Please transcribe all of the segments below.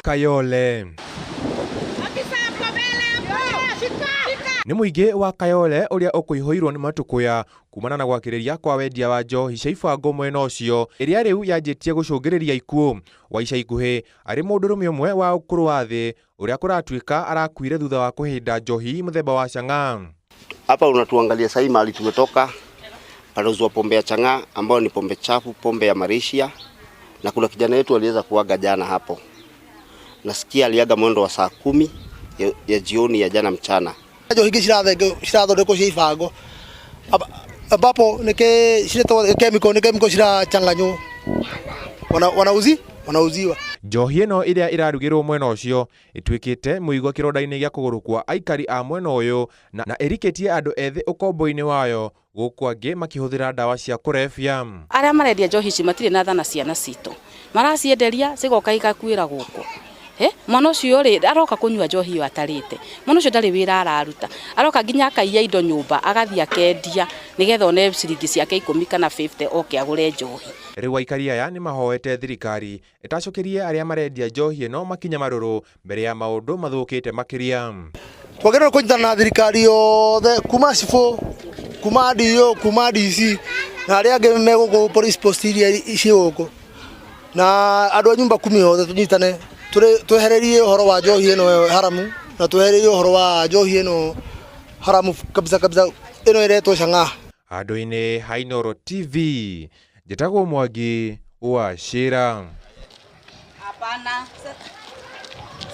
Kayole. Nĩ mũingĩ wa Kayole ũrĩa ũkũihũirwo nĩ matũkũya kumana na gwakĩrĩria kwa wendia wa njohi cia ibango mwena ũcio ĩrĩa rĩu yanjĩtie gũcũngĩrĩria ikuũ. Wa ica ikuhĩ arĩ mũndũrũme ũmwe wa ũkũrũ wa thĩ ũrĩa kũratuĩka arakuire thutha wa kũhĩnda njohi mũthemba wa chang'aa. Hapa unatuangalia sahii mahali tumetoka, panauzwa pombe ya chang'aa ambayo ni pombe chafu, pombe ya Malaysia, na kuna kijana yetu aliweza kuaga jana hapo. Nasikia aliaga mwendo wa saa 10 ya jioni ya jana mchana. Njohi ingĩ cirathondekwo cia ibango ambapo nĩ ciretwo chemical, nĩ chemical cirachanganywo, wanauzi wanauziwa. Njohi ĩno ĩrĩa ĩrarugĩrwo mwena ũcio ĩtuĩkĩte mũigua kĩronda-inĩ gĩa kũgũrũ kwa aikari a mwena ũyũ na ĩrikĩtie andũ ethĩ ũkombo-inĩ wayo gũkũ angĩ makĩhũthĩra ndawa cia kũrebia. Arĩa marendia njohi ici matirĩ na tha na ciana citũ, maracienderia cigoka igakuĩra gũkũ. Mwana ũcio rĩ aroka kũnyua njohi ĩyo atarĩte, mwana ũcio ndarĩ wĩra araruta, aroka nginya akaiya indo nyũmba agathiĩ akendia nĩgetha one ciringi ciake 10 kana 50 oke agũre njohi. Rĩu aikari aya nĩ mahoete thirikari ĩtacũkĩrie arĩa marendia njohi ĩno makinya marũrũ mbere ya maũndũ mathũkĩte makĩria. Twagĩrĩirwo kũnyitana na thirikari yothe kuma cibũ, kuma DO, kuma DC na arĩa angĩ me gũkũ police post iria ciĩ gũkũ na andũ a nyumba kumi othe tũnyitane twehererie ũhoro wa njohi ĩno haramu na twehererie ũhoro wa njohi ĩno haramu kabisa kabisa ĩno ĩretwo chang'aa. Handũ-inĩ ha Inooro TV, njĩtagwo Mwangi wa Cira. Hapana.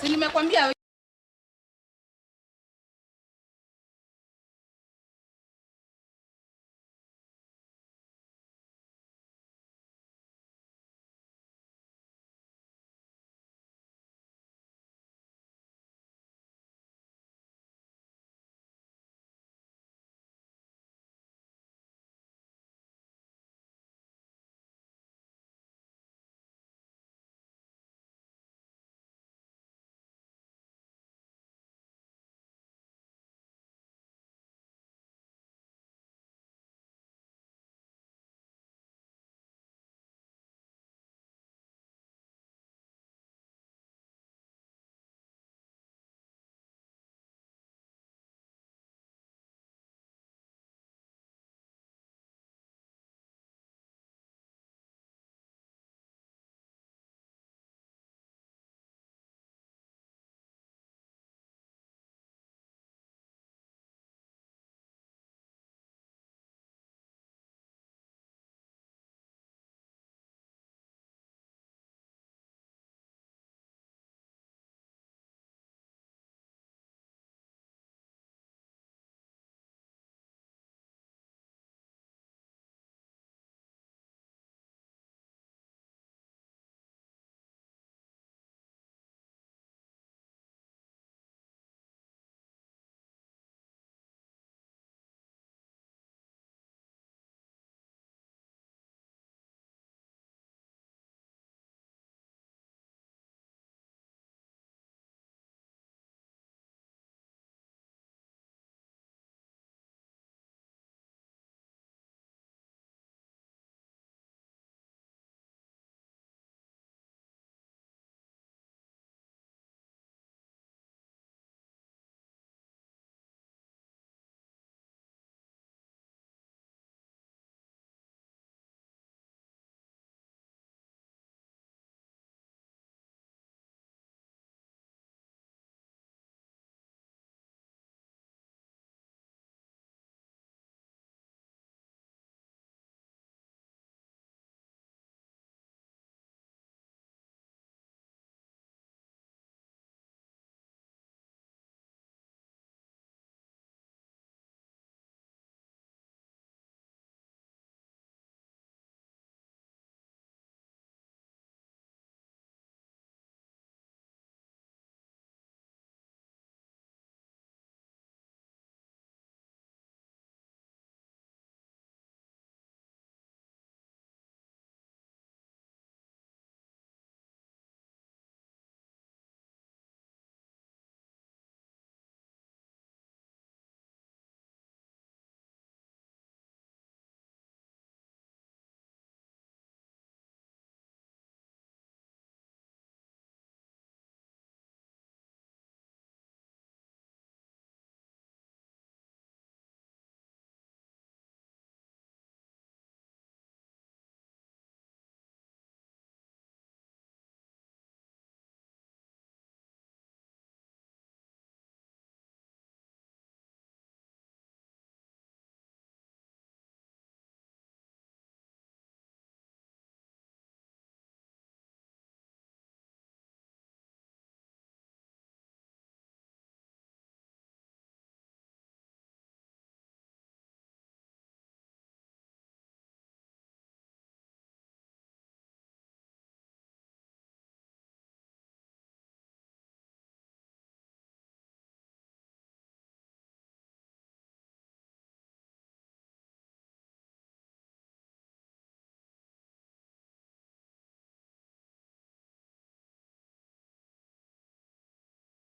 Si nimekwambia.